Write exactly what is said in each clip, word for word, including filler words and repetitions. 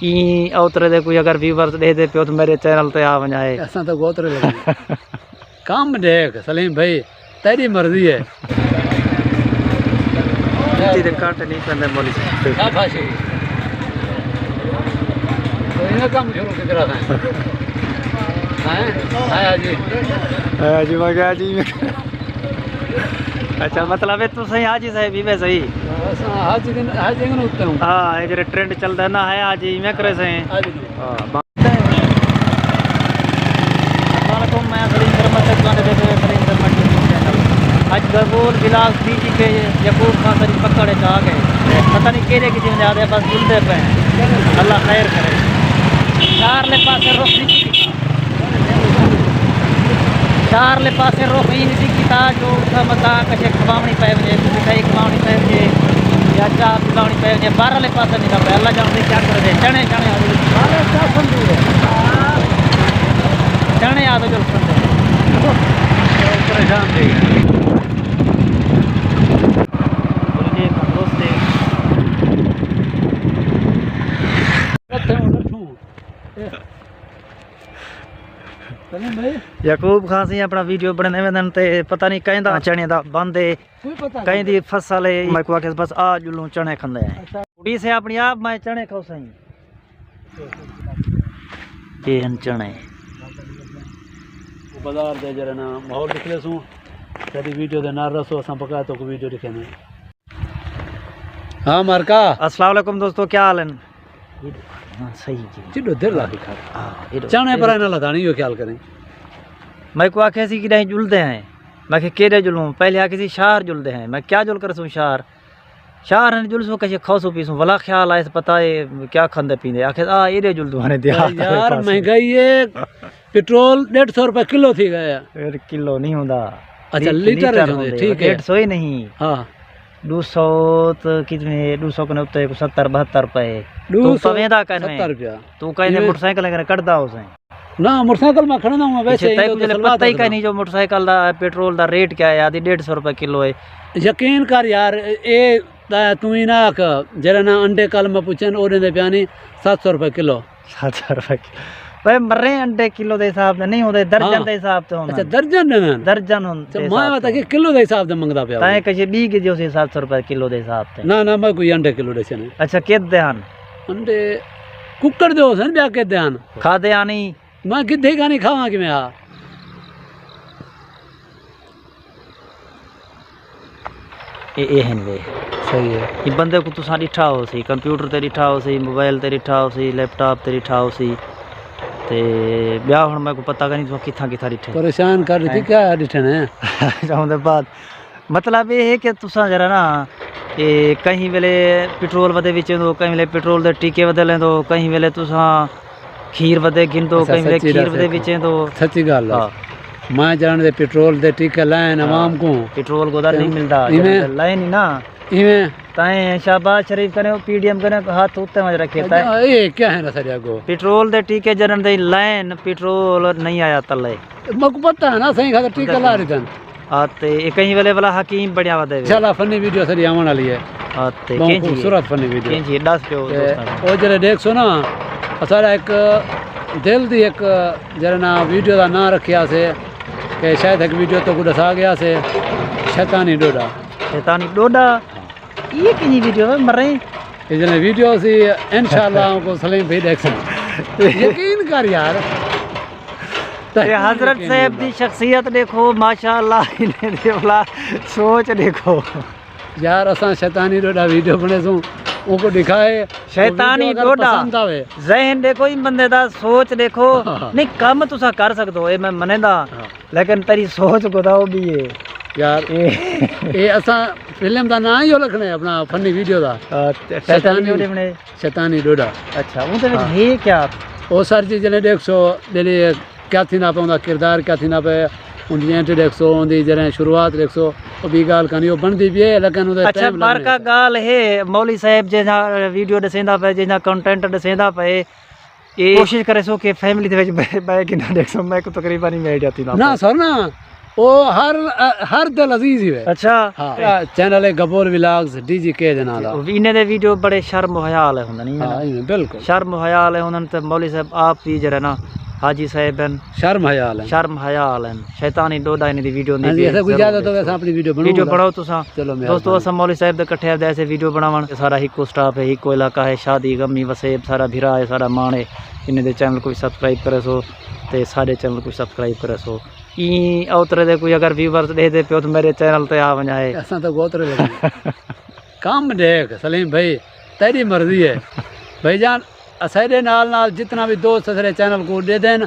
ایں اوترے دے کوئی اگر ویورز ݙیہدے پیو تاں میݙے چینل تے آ ونڄائے۔ اساں تاں اوترے لڳے۔ کم ݙیکھ سلیم بھائی، تیݙی مرضی ہے۔ جتی دے کٹ نہیں پیندے مولی صاحب۔ شاباشی۔ تو انہاں کم شروع کیتے رہا ہے۔ ہیں؟ آیا جی۔ آیا جی، میں کہا جی۔ اچھا، مطلب ہے تسیں حاجی صاحب ہی وے صحیح؟ اساں حاجی دن، حاجی دن اتے ہوں۔ ہاں، اے جڑے ٹرینڈ چلدا نا ہے، حاجی ایویں کرے سیں۔ حاجی دن۔ ہاں، با-، السلام علیکم، میں سلیم کرمت تے تہاݙے ݙیکھ رہے سلیم کرمت یوٹیوب چینل۔ اڄ گرگول ولاگ ڈی جی کے یعقوب خان ساری پکڑ اچ آ ڳئے۔ پتہ نہیں کیڑھے کیتے ویندے آ ڳئے، بس جلدے پئے ہیں۔ اللہ خیر کرے۔ چار لے پاسے رخ نہیں کیتا۔ چار لے پاسے رخ ہی نہیں کیتا جو اتھاں متاں کچھ کھواوݨی پئے ونڄے، کچھ مٹھائی کھواوݨی پئے ونڄے، یا چاہ پلاوݨی پئے ونڄے، بارہ لے پاسے نکل پئے۔ اللہ ڄاݨدے کیا کریندے۔ چݨے، چݨے آ ڳئے۔ چݨے آ ڳئے جو کھاندے۔ پریشان تھی ڳئے۔ بولو جی، تندرست ہے۔ یعقوب خان سئیں اپݨا ویڈیو بݨیندے ویندن تے پتہ نہیں کہیں دا چݨے دا بند ہے، کوئی پتہ کہیں نہیں۔ دی فصل ہے۔ میں کو آکھیس بس آ جلوں چݨے کھاندے ہیں۔ اچھا۔ کڑی سے اپݨی آپ میں چݨے کھاؤ سئیں۔ اے ہن چݨے۔ بازار دے جڑے نا ماحول ݙکھدے سوں، ساݙی ویڈیو دے نال رہسو، اساں بقایا تہاکوں ویڈیو ݙکھیندے۔ ہاں مارکا۔ السلام علیکم دوستو، کیا حال ہیں؟ ہاں، صحیح جی۔ جڈو دل لا کے کھا۔ ہاں، ایڈو۔ چانے پر نہ لدانی، یو خیال کریں۔ میں کو آکھے سی کہ نہیں جلدے ہیں۔ میں کہ کیڑے جلوں؟ پہلے آکھے سی شہر جلدے ہیں۔ میں کیا جل کر سوں شہر؟ شہر ہیں جلسوں کشے کھوسوں پیسوں۔ ولا خیال آئے سے پتہ ہے کیا کھندے پیندے۔ آکھے آ ایڈے جلدوں آنے دیہات والے یار، پاسے۔ مہنگائی ہے، پٹرول ݙیڈھ سو روپے کلو تھی ڳئے۔ پھر کلو نہیں ہوندا۔ اچھا، لی-، لیٹر لیٹر ہوندے، ہوندے، ٹھیک ہے۔ ݙیڈھ سو ہی نہیں۔ ہاں۔ ݙو سو تے کتنے، ݙو سو کنے اتے کو ستر بہتر پئے۔ ݙو سو تو پویندا کنے۔ ستر روپیہ۔ تو کہیں ایویں۔ موٹر سائیکل کنے کڈدا ہو سائیں۔ نہ، موٹر سائیکل میں کھڑا نہ ہوں، ویسے اچھا، ہی تیکوں تو جلے تلوار پتہ ہی تو کائنی جو موٹر سائیکل دا پٹرول دا ریٹ کیا ہے، آدھی ݙیڈھ سو روپے کلو ہے۔ یقین کر یار، اے تاں توں ہی نہ آکھ، جیڑھا نا انڈے کل میں پچھن، او ݙیندے پیا نی ست سو روپے کلو۔ ست سو روپے کلو۔ بھائی، مرے انڈے کلو دے حساب تے نہیں ہوندے، درجن ہاں۔ دے حساب تے ہوندے۔ اچھا، درجن ݙیندن؟ درجن ہوندے تے حساب میں تے۔ تے کہ کلو دے حساب تے منگدا پیا تائیں ہوندے۔ کجھ ٻی گھدیو سی ست سو روپے کلو دے حساب تے۔ نہ، نہ، میں کوئی انڈے کلو ݙیسن۔ اچھا، کتھ دے ہن؟ انڈے ککڑ دے ہوسن، ٻیا کتھ دے ہن؟ کھادے ہن ہی۔ میں کتھ دے کائنی، کھاواں کیویں ہا؟ اے، اے ہن وے۔ صحیح ہے۔ اے بندے کوں تساں ݙٹھا ہوسی، کمپیوٹر تے ݙٹھا ہوسی، موبائل تے ݙٹھا ہوسی، لیپ ٹاپ تے ݙٹھا ہوسی۔ تے ٻیا ہݨ میکوں پتہ کائنی تساں کتھاں کتھاں ݙٹھے۔ پریشان کر ݙتی، ہیں؟ کیا ݙٹھے نے؟ چاہندے بعد مطلب اے ہے کہ تساں ذرا نا، اے کہیں ویلے پٹرول ودے وچ ایندو، کہیں ویلے پٹرول دے ٹیکے ودے لیندو، کہیں ویلے تساں کھیر ودے گھندو، اچھا، کہیں ویلے سچی کھیر ݙس ودے ہک۔ وچ ایندو۔ سچی ڳالھ ہے۔ ہاں۔ میں جاݨ دے پٹرول دے ٹیکے لائن ہاں۔ عوام کوں۔ پٹرول گودا نہیں ملدا، ایویں؟ جیڑھے لائن ہی نا۔ ایویں؟ تائیں شہباز شریف کنے، پی ڈی ایم کنے ہتھ اتے ونڄ رکھے تائیں۔ اچھا، اے کیا ہے نا ساݙے اڳوں؟ پٹرول دے ٹیکے جنن دے لائن، پٹرول نہیں آیا تلے۔ میکوں پتہ ہے نا، سائیں کھا ٹیکا لا ݙتن۔ ہاں، تے اے کہیں ویلے ولا حکیم بݨیا ودے وے۔ انشاءاللہ فنی ویڈیو ساݙی آوݨ والی ہے۔ ہاں، تے بہت کینجھی ہے؟ خوبصورت فنی ویڈیو۔ کینجھی ہے؟ ݙس پیو تے دوستاں کوں۔ او جیڑھے ݙیکھسو نا، اساݙا ہک دل دی ہک جیڑھا نا ویڈیو دا ناں رکھیا سے کہ شاید ہک ویڈیو تہاکوں ݙسا ڳیا سے، شیطانی ݙوݙا۔ شیطانی ݙوݙا؟ اے کینجھی ویڈیو ہے مریں؟ اے جیڑھے ویڈیو سی، انشاءاللہ اونکوں سلیم بھائی ݙیکھسن۔ یقین کر یار۔ اے حضرت صاحب دی شخصیت ݙیکھو، ماشاءاللہ، انہیں دی ولا سوچ ݙیکھو۔ یار، اساں شیطانی ݙوݙا ویڈیو بݨیسوں، اونکوں ݙکھائے، او شیطانی ویڈیو اگر ݙوݙا۔ پسند آوے۔ ذہن ݙیکھو، ایں بندے دا سوچ ݙیکھو۔ ہاں۔ نہیں، کم تساں کر سڳدو، اے میں منیندا۔ ہاں۔ لیکن تیݙی سوچ گودا او ٻی ہے۔ یار، اے۔ اے اساں فلم دا ناں ہی او رکھݨے اپݨا فنی ویڈیو دا۔ ہاں، تے ٹائٹل شیطانی۔ ویڈیو بݨے۔ شیطانی ݙوݙا۔ اچھا، اوندے وچ ہاں۔ ہے کیا؟ او سر جی جیڑھے ݙیکھسو، جیڑھے کیا تھیندا پئے، اوندا کردار کیا تھیندا پئے، اوندی انٹری ݙیکھسو، اوندی جیڑھے شروعات ݙیکھسو، او ٻی ڳالھ کائنی، او بݨدی پئی ہے، لیکن اوندے اچھا، ٹائم لڳݨے۔ بارکا ڳالھ ہے، مولوی صاحب جیڑھا ویڈیو ݙسیندا پئے، جیڑھا کنٹینٹ ݙسیندا پئے، اے کوشش کریسو کہ فیملی دے وچ ٻہہ، ٻہہ کے نہ ݙیکھسو، میکوں تقریباً ہی میں آئیڈیا تھیندا نہ پئے۔ سر نا، او ہر ہر دل عزیز ہی ہے۔ اچھا۔ ہاں، چینل ہے گبور ولاگز ڈی جی کے دے نال۔ انہیں دے ویڈیو بڑے شرم و حیا والے ہوندے نہیں؟ ہاں، بالکل۔ شرم و حیا والے ہوندے تے مولوی صاحب آپ بھی جڑے نا، حاجی صاحب ہیں، شرم حیا والے ہیں۔ شرم حیا والے ہیں۔ شیطانی ڈوڈا انہیں دی ویڈیو ہوندی۔ ہاں جی، ایسا کوئی اجازت ہوے اساں اپنی ویڈیو بݨاؤں؟ ویڈیو بݨاؤ تساں۔ چلو، مہربانی۔ دوستو، اساں مولوی صاحب دے کٹھے آئے ایسے ویڈیو بݨاوݨ۔ سارا ہکو سٹاف ہے، ہکو علاقہ ہے، شادی، غمی، وسیب، سارا بھرا ہے، سارا ماݨ ہے۔ انہیں دے چینل کو سبسکرائب کرے سو تے سارے چینل کو سبسکرائب کرے سو۔ ایں اوترے دے کوئی اگر ویورز ݙیہدے پیو تو میرے چینل تے آ ونڄائے۔ اساں تاں اوترے لڳے۔ کم ݙیکھ سلیم بھائی، تیݙی مرضی ہے۔ بھائی جان، اساݙے نال نال جتنا بھی دوست اساݙے چینل کو ݙیہدن،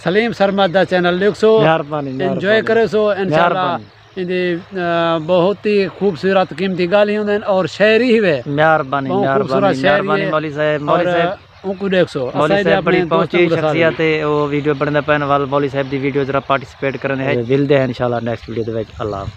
سلیم سرمد دا چینل ݙیکھسو، مہربانی، انجوائے مہربانی۔ کریسو، انشاءاللہ مہربانی۔ ایندی، آ، بہت ہی خوبصورت قیمتی ڳالھیں ہوندن اور شاعری ہی وے۔ مہربانی، بہت خوبصورت مہربانی، شاعری مہربانی ہے۔ مولوی صاحب، مولوی اور صاحب۔ اونکوں ݙیکھسو، مولوی اساں صاحب اپݨے بڑی دوستاں پہنچی کوں ݙسا شخصیت ݙیندے۔ ہے، او ویڈیو بݨدے پئن، ول مولوی صاحب دی ویڈیو ذرا پارٹیسپیٹ کرݨ ہے۔ ملدے ہیں انشاءاللہ نیکسٹ ویڈیو دے وچ۔ اللہ حافظ۔